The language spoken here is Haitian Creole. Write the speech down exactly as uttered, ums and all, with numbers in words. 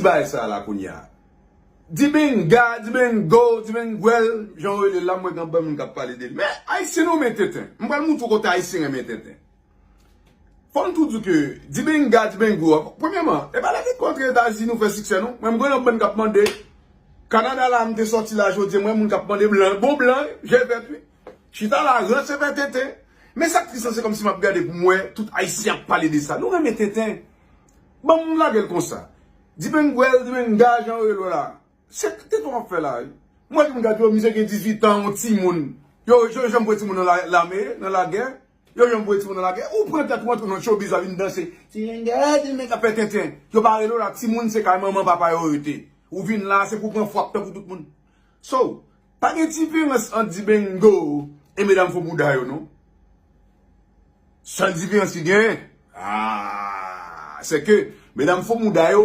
bagay sa la kounye a. Dibenga, Dibengo, Dibengwèl, jan w rele l la, m wè gen anpil moun k ap pale de li. Men, Ayisyen nou renmen tenten. M pral montre w kote Ayisyen renmen tenten. Fò m tou di w ke Dibenga, Dibengo, premyèman, e pa lè ke kontre Etazini nou fè siksè, non. Mwen, m gen yon bann k ap mande. Kanada la, m te sòti la jodi, mwen, moun k ap mande blan, bon blan, wi, je vèt, wi. Chita la, ranse fè tenten. Men sa k tris lan, se kòmsi m ap gade pou m wè tout Ayisyen ap pale de sa. Nou renmen tenten. Ban m lage l konsa. Dibengwèl, Dibenga, jan w rele w la. Se tenten w ap fè la, wi. Mwen, moun gade yo, misye gen dizuit an, yon timoun. Yo, yo janm voye timoun nan la- lame, nan lagè. Yo janm voye timoun nan lagè. Ou pran tèt ou antre nan showbiz la, vin danse. Ti nèg, ti nèg ap fè tenten. Yo pa rele w la, timoun se kay manman papa yo rete. Ou vin la, se pou pran fwap tankou tout moun. So, pa gen diferans ant Dibengo e medam fo bouda yo, non. Sèl diferans ki genyen, ah, se ke medam fo bouda yo,